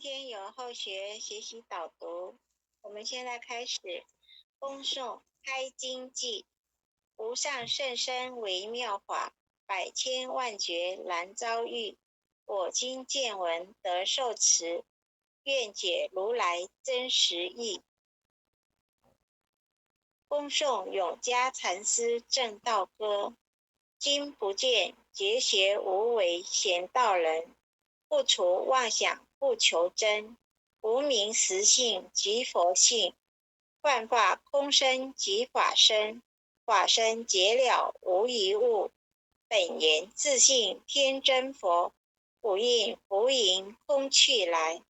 天由后学学习导读，我们现在开始恭诵《开经偈》：无上甚深微妙法，百千万劫难遭遇。我今见闻得受持，愿解如来真实义。恭诵永嘉禅师证道歌：今不见结学无为贤道人，不除妄想不求真，无明实性即佛性，幻化空身即法身，法身结了无一物，本源自性天真佛，五蕴浮云空去来，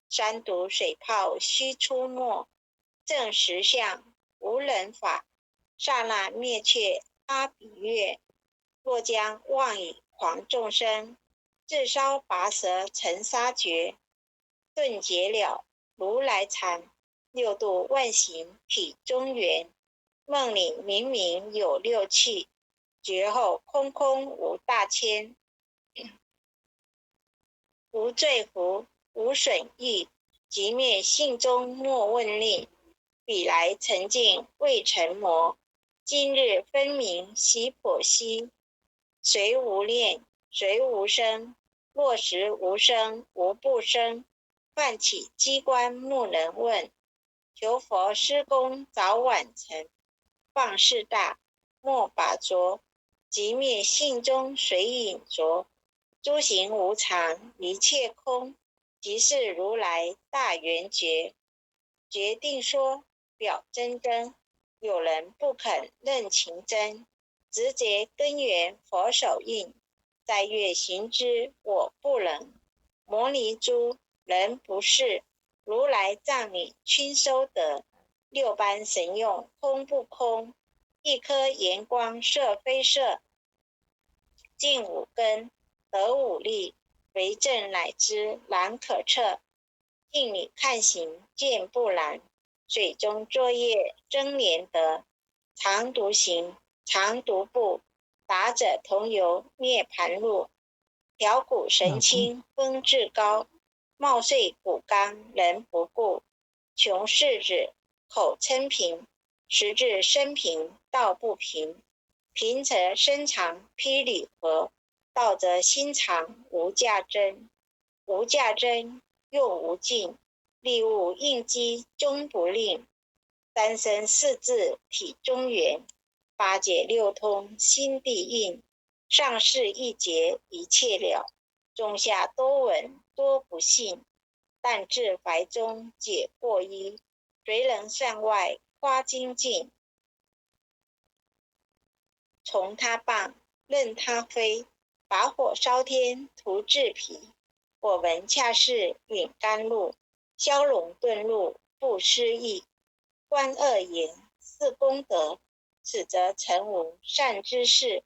三毒水泡须出没，证实相无人法，刹那灭却阿鼻月。若将妄语诳众生，自烧拔舌尘沙绝，顿觉了如来禅，六度万行体中圆。梦里明明有六趣，觉后空空无大千。无罪福，无损益，寂灭性中莫问令。彼来尘境未成魔，今日分明悉剖析。谁无念，谁无生？若实无生，无不生。泛起机关莫能问。求佛施功早晚成。放事大，莫把着。寂灭性中随影着。诸行无常，一切空，即是如来大圆觉。决定说表真真，有人不肯认情真。直觉根源佛手印，在月行之我不能。摩尼珠人不是，如来藏里亲收得。六般神用空不空？一颗圆光色非色，尽五根得五力，为正乃知难可测。镜里看形见不难，水中作业真莲得。常独行，常独步，达者同游涅盘路。调骨神清风至高，帽碎骨刚人不顾。穷世子口称贫，实质身贫道不贫。贫则身长披履合，道则心藏无价珍。无价珍又无尽，利物应机终不吝。三生四智体中圆。八解六通心地印，上士一劫一切了，中下多闻多不信，但自怀中解过衣，谁能向外夸精进？从他棒，任他飞，把火烧天徒自疲。我闻恰似饮甘露，消融顿入不思议。观恶言是功德。此则成无善知识，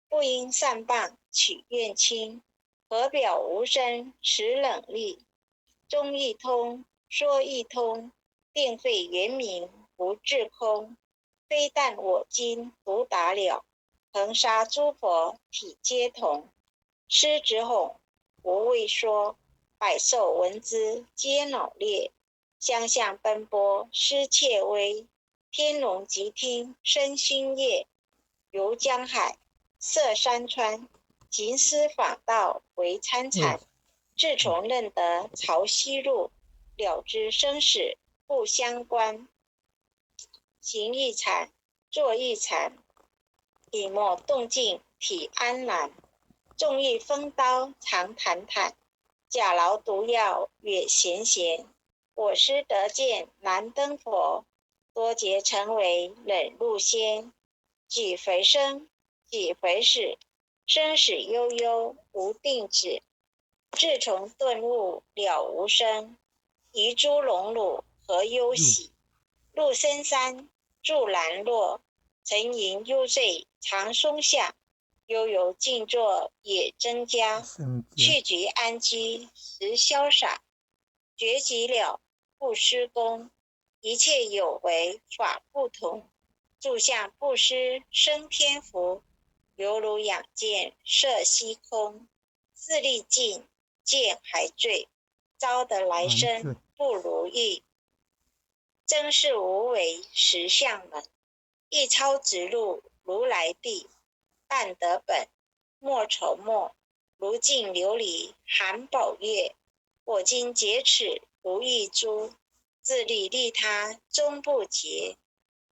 不应善谤取怨亲。何表无生持冷力？中一通，说一通，定慧圆明不自空。非但我今独达了，恒沙诸佛体皆同。狮子吼，无畏说，百兽闻之皆恼裂，相向奔波失怯威。天龙极听生心业，游江海，涉山川，行师访道为参禅。自从认得潮汐路，了知生死不相关。行一禅，坐一禅，笔墨动静体安然。纵欲风刀长坦坦，假劳毒药也咸咸。我师得见难登佛。多劫成为忍辱仙，几回生，几回死，生死悠悠无定止。自从顿悟了无生，遗诸荣辱何忧喜？入深山，住兰若，沉吟幽邃长松下，悠游静坐也增加。去局安居实潇洒，觉寂了不施功。一切有为法不同，住相布施生天福，犹如仰见色虚空，势力尽见还坠。招得来生不如意。真是无为实相门，一超直入如来地，但得本，莫愁莫，如镜琉璃含宝月。我今竭此如意珠，自利利他终不竭。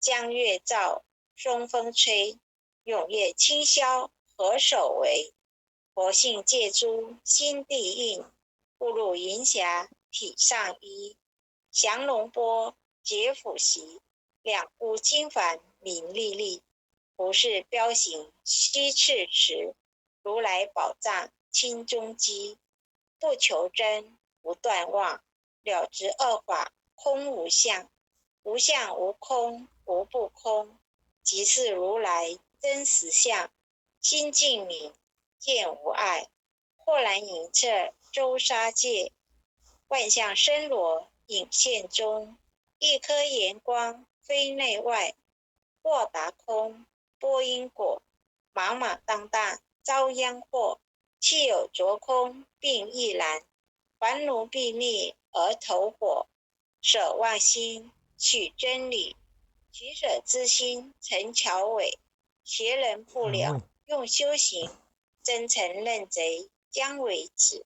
江月照，松风吹，永夜清宵何所为？佛性借诸心地印，误入银霞体上衣。降龙波解府席，两屋金幡明丽丽。不是标行须赤持，如来宝藏清中机。不求真，不断妄，了知二法空无相，无相无空无不空，即是如来真实相。心净明，见无碍，豁然莹彻周沙界，万象森罗影现中，一颗圆光非内外，豁达空，拨因果，莽莽荡荡遭殃祸，弃有着空并亦然，还奴避逆而投火，舍妄心取真理，取舍之心成桥尾，邪人不了用修行，真诚认贼将为止，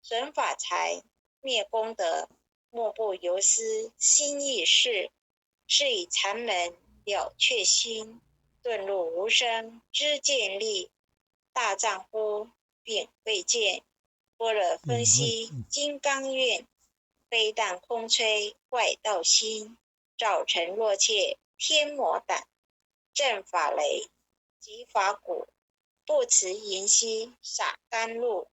损法财灭功德，莫不由斯心意事，是以禅门了却心，顿入无生知见力，大丈夫秉慧见，般若分析金刚愿，非但空吹外道心，早晨若怯天魔胆，震法雷击法鼓，不辞银溪洒甘露，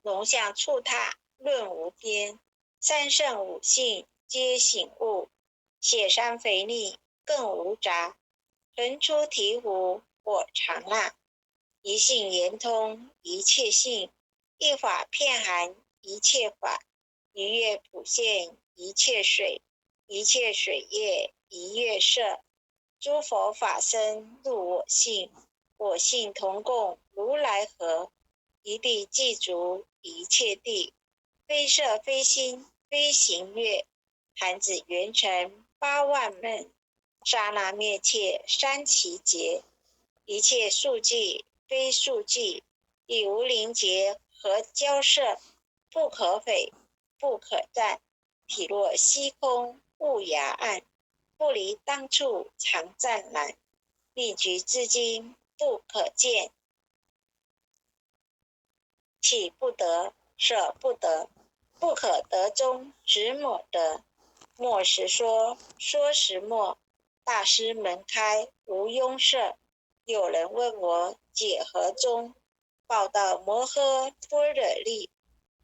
龙象触踏论无边，三圣五性皆醒悟，雪山肥腻更无杂，纯出醍醐我常纳，一性圆通一切性，一法遍含一切法，一月普现一切水，一切水月一月色，诸佛法身入我性，我性同共如来合，一地具足一切地，非色非心非行月，弹指圆成8万门，刹那灭切三期劫，一切数据非数据，以无灵劫和交涉，不可毁，不可占，体若虚空无涯岸，不离当处常湛然，命局至今不可见，取不得，舍不得，不可得中执莫得。莫时说，说时莫。大师门开无庸舍。有人问我解何宗，报道摩诃般若力，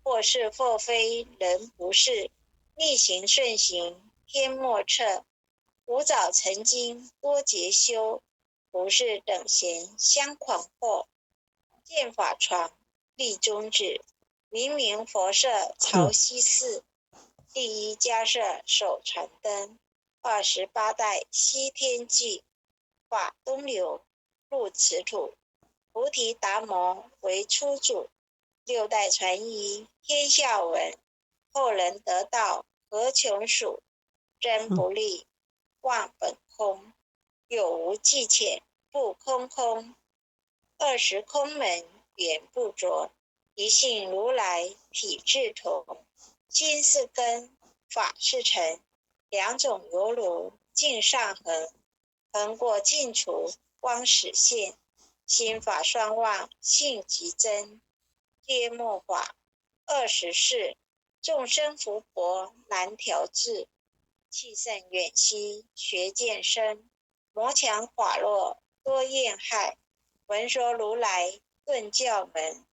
或是或非人不是，逆行顺行天莫测。吾早曾经多劫修，不是等闲相诳惑。见法床立宗旨，明明佛舍曹溪寺，第一迦叶手传灯，28代西天记，法东流入此土，菩提达摩为初祖，六代传衣天下闻，后人得道何穷数？真不立，妄本空，有无计浅不空空，二十空门缘不着，一性如来体质同，心是根，法是尘，两种犹如镜上横，横过镜除光始现，心法双忘性即真，皆末法24，众生福薄难调治，气盛远兮学见深，魔强法弱多厌害，闻说如来顿教门，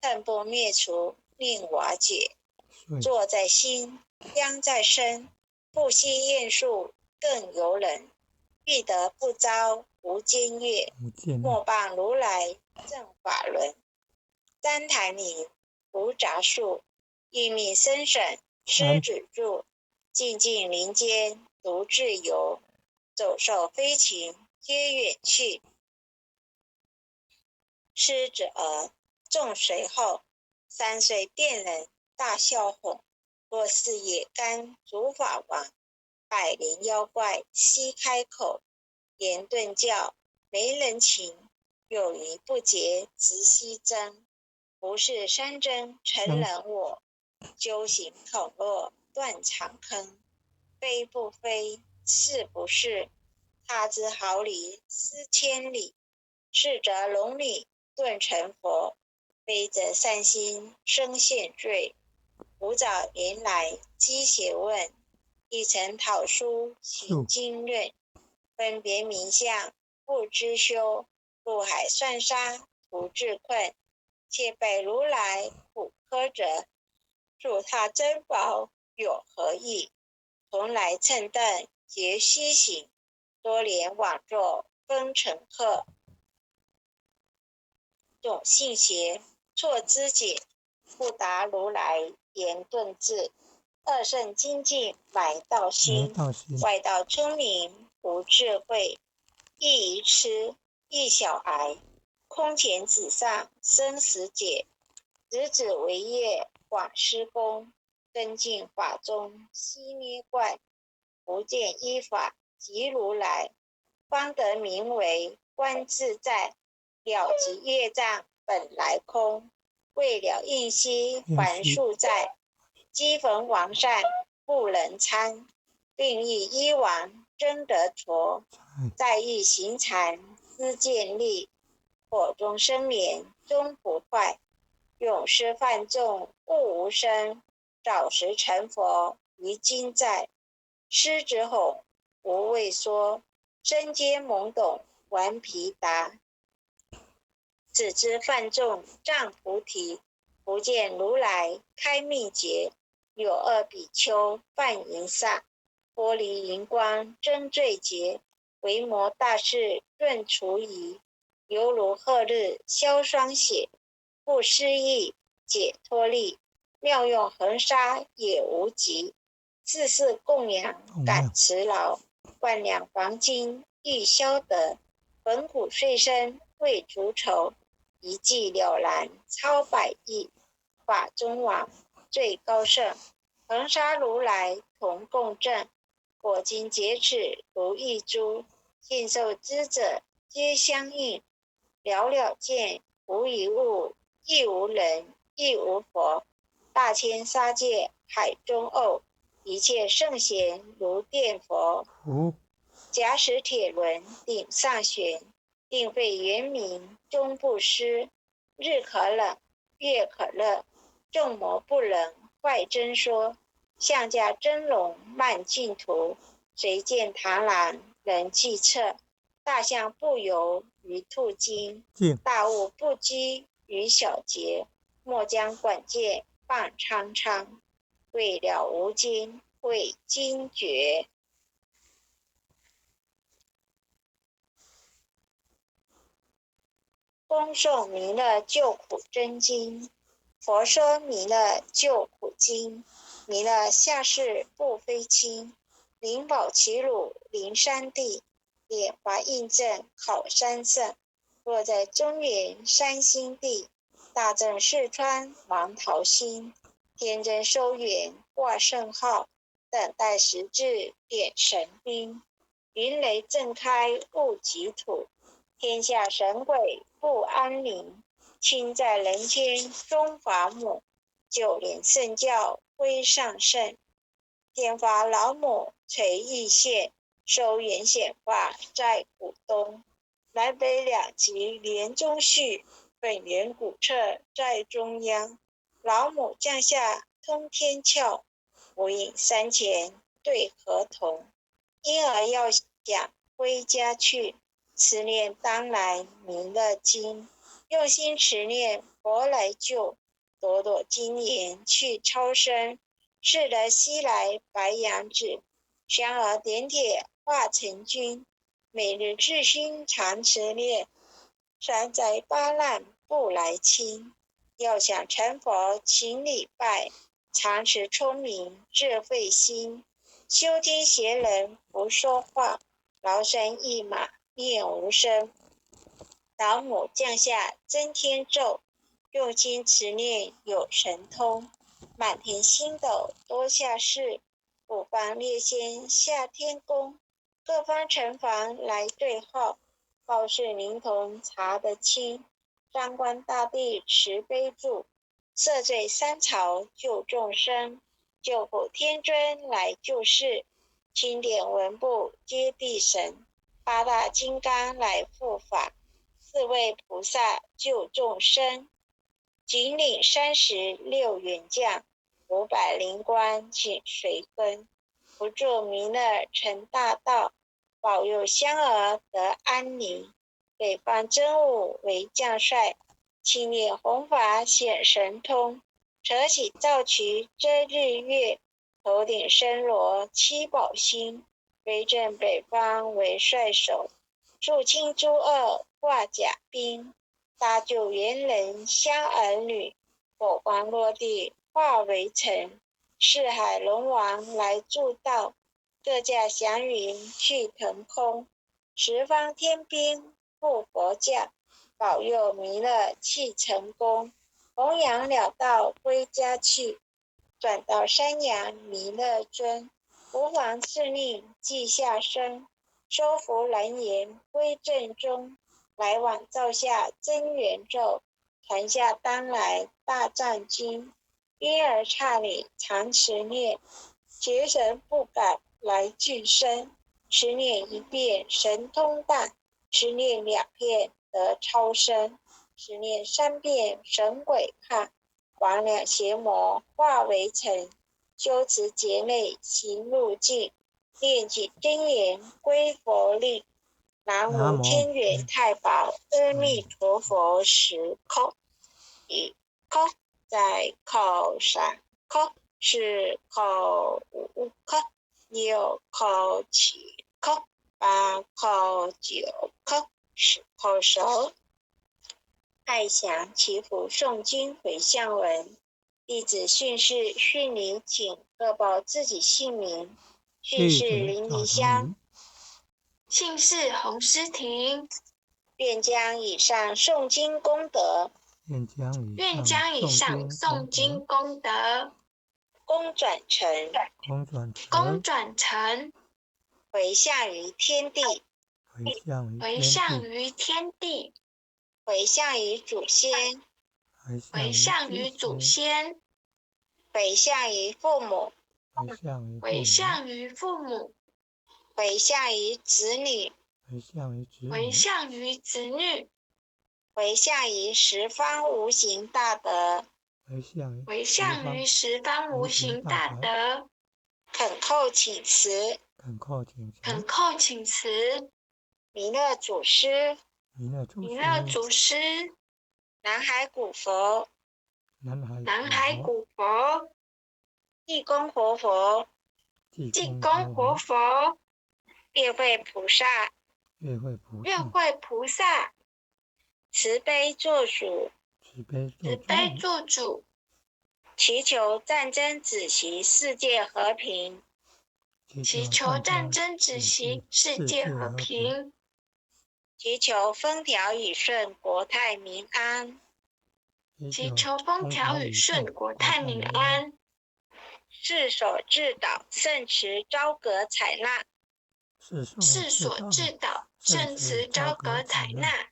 恨不灭除令瓦解。坐在心，将在身，不惜厌数更由人，必得不遭无间业。莫谤如来正法轮。三坛林无杂树，一命生省师子住，静静林间独自游，走兽飞禽皆远去。狮子儿众随后，3岁便人大笑哄。若是野干竺法王，百灵妖怪悉开口。言顿教没人情，有疑不解直悉争。不是三真成人我，修行恐落断肠坑。非不非，是不是？他之毫厘思千里，是则龙女顿成佛，非则善心生现罪。古早年来积学问，一曾讨书行经论，分别名相不知修，入海算沙徒自困。且被如来苦苛责，助他珍宝有何益？从来蹭蹬皆虚行，多年枉作风尘客。种性邪，错知解，不达如来言顿智。二圣精进埋道心，外道聪明无智慧，一愚痴，一小癌。空前纸上生死解，执子为业广施功，根进法中悉捏观，不见依法即如来，方得名为观自在。了即业障本来空，未了应悉还宿债。积逢王善不能参，并欲依王争得陀，在欲行禅思建立。火中生莲终不坏，永世犯众悟无生，早时成佛于今在。狮子吼无畏说，身皆懵懂顽皮达。只知犯众障菩提，不见如来开密诀。有二比丘犯淫煞，玻璃银光真罪劫，维摩大士顿除疑。犹如贺日消霜雪，不思议解脱力，妙用恒沙也无极。世事供养感慈劳，万两黄金欲消得，焚骨碎身为足酬，一计了然超百亿。法中王最高圣，恒沙如来同共证。火经劫齿如意珠，信受之者皆相应。了了见无一物，亦无人，亦无佛。大千沙界海中沤，一切圣贤如电佛。假使铁轮顶上悬，定慧圆明终不失。日可冷，月可热，众魔不能坏真说。象驾真龙慢净土，谁见螳螂能计策？大象不游于兔精，大物不拘于小节。莫将管见放苍苍，未了无经未惊觉。恭诵弥勒救苦真经，佛说弥勒救苦经，弥勒下世不非亲，灵宝齐鲁灵山地。莲华印证考山圣，若在中原三星地，大正四川王桃心，天真收圆挂圣号，等待时至点神兵，云雷震开悟极土，天下神鬼不安宁，亲在人间中法母，九莲圣教归上圣，天发老母垂玉线。收圆显化在古东，南北两极连中续，本源古刹在中央。老母降下通天窍，无影山前对河童。婴儿要想归家去，持念当来弥勒经，用心持念佛来救，朵朵金莲去超生。是得西来白羊子，香儿点铁化成君，每日至心常持念，三灾八难不来侵。要想成佛，请礼拜，常持聪明智慧心，修听邪人不说话，劳身一马念无声。老母降下真天咒，用心持念有神通，满天星斗多下示，五方列仙下天宫，各方城防来对号，报是灵童查得清，三官大帝慈悲助，赦罪三朝救众生，救苦天尊来救世，钦点文部揭谛神，八大金刚来护法，四位菩萨救众生，紧领36员将，500灵官请随跟，不住弥勒成大道，保佑香儿得安宁。北方真武为将帅，青年弘法显神通，扯起皂旗遮日月，头顶身罗七宝星，威震北方为帅首，肃清诸恶挂甲兵，搭救猿人香儿女，火光落地化为尘，四海龙王来助道，各驾祥云去腾空，十方天兵护佛教，保佑弥勒去成功，弘扬了道归家去，转到山阳弥勒尊，吾皇敕令记下生，收服蓝颜归正宗，来往造下真元咒，传下当来大藏经，婴儿刹里常持念，邪神不敢来近身，持念一遍神通大，持念两遍得超生，持念三遍神鬼怕，魍魉邪魔化为尘，修持劫内行路径，念起真言归佛令。南无天元太保阿弥陀佛十叩，一叩，再叩三叩，四叩，五叩，六叩，七叩，八叩，九叩，十叩首。爱祥祈福诵经回向文，弟子训示训礼，请各报自己姓名。训示林梨香，姓氏洪诗婷。愿将以上诵经功德，愿将以上诵经功德，功转成，功转成，回向于天地，回向于天地，回向于祖先，回向于祖先，回向于父母，回向于父母，回向于子女，回向于子女，回向于十方无形大德，回向于十方无形大德。恳叩请辞，恳叩请辞。弥勒祖师，弥勒祖师，南海古佛，南海古佛，济公活佛，济公活佛，月慧菩萨，月慧菩萨，慈悲作主，慈悲作主，祈求战争止息，世界和平。祈求战争止息，世界和平。祈求风调雨顺，国泰民安。祈求风调雨顺，国泰民安。世所至导，圣慈昭阁采纳。世所至导，圣慈昭阁采纳。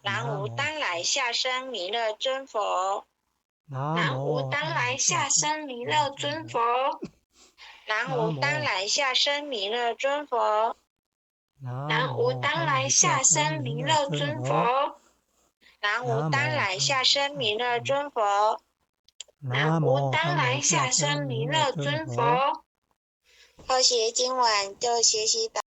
南无当来下生弥勒尊佛。南无当来下生弥勒尊佛。南无当来下生弥勒尊佛。南无当来下生弥勒尊佛。南无当来下生弥勒尊佛。南无当来下生弥勒尊佛。后学今晚就学习到。